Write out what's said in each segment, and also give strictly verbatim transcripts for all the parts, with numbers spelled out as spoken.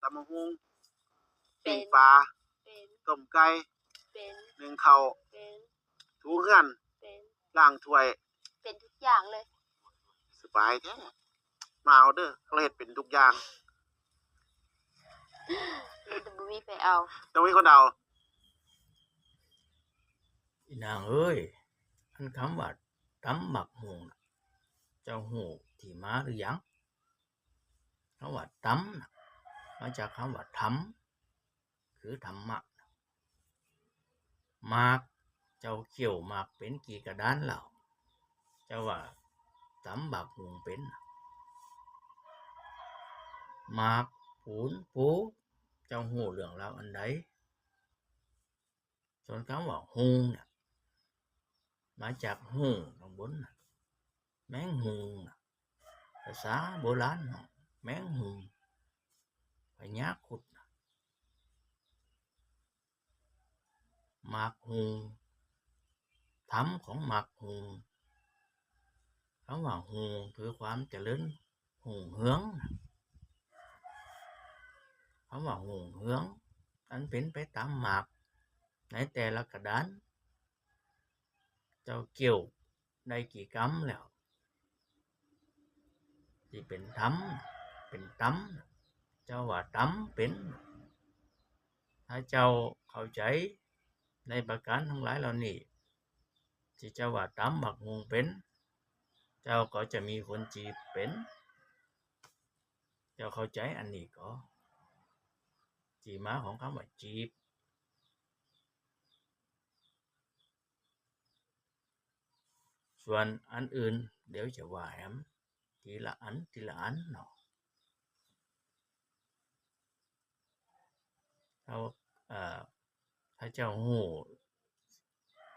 ตำบักหุ่ง เป็น ปิ้งปลา เป็น ต้มไก่ เป็น นึ่งข้าว เป็น ถูเฮือน เป็น ล้างถ้วย เป็นทุกอย่างเลย สบายแท้ มาเอาเด้อ เขาเฮ็ดเป็นทุกอย่าง แต่บ่มีไผเอา ต้องมีคนเอา อีนางเอ้ย อันคำว่าตำบักหุ่งน่ะ เจ้าฮู้ที่มาหรือยัง คำว่าตำน่ะ มาจากคำว่าธรรม คือธรรมะ หมาก เจ้าเคี่ยวหมากเป็นกี่กะดานแล้ว เจ้าว่าตำบักหุ่งเป็น หมากปูนปู เจ้าฮู้เรื่องราวอันใด ส่วนคำว่าหุ่งเนี่ย มาจากหุ่งข้างบนน่ะ แมงหุ่งน่ะ ภาษาโบราณเนาะ แมงหุ่ง พญาครุฑน่ะ หมากหุ่ง ธรรมของหมากหุ่ง คำว่าหุ่งคือความเจริญ หุ่งเฮือง คำว่าหุ่งเฮือง อันเป็นไปตามหมาก ในแต่ละกะดาน เจ้าเคี่ยวได้กี่กำแล้ว ที่เป็นธรรม เป็นตำ เจ้าว่าตำเป็น ถ้าเจ้าเข้าใจในประการทั้งหลายเหล่านี้ ที่เจ้าว่าตำบักหุ่งเป็น เจ้าก็จะมีคนจีบเป็น เจ้าเข้าใจอันนี้ก็ ที่มาของคำว่าจีบ ส่วนอันอื่น เดี๋ยวจะว่าแหม ทีละอัน ทีละอันเนาะ เอา เอ่อ ถ้าเจ้าฮู้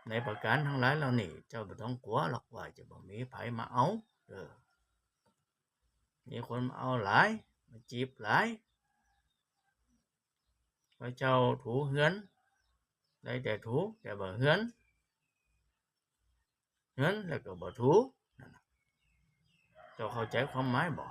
ในประการทั้งหลายเหล่านี้ เจ้าบ่ต้องกลัวหรอกว่าจะบ่มีไผมาเอา เออ มีคนมาเอาหลาย มาจีบหลาย พระเจ้าถูเฮือน ได้แต่ถู แต่บ่เฮือน เฮือนแล้วก็บ่ถู นั่นน่ะ เจ้าเข้าใจความหมายบ่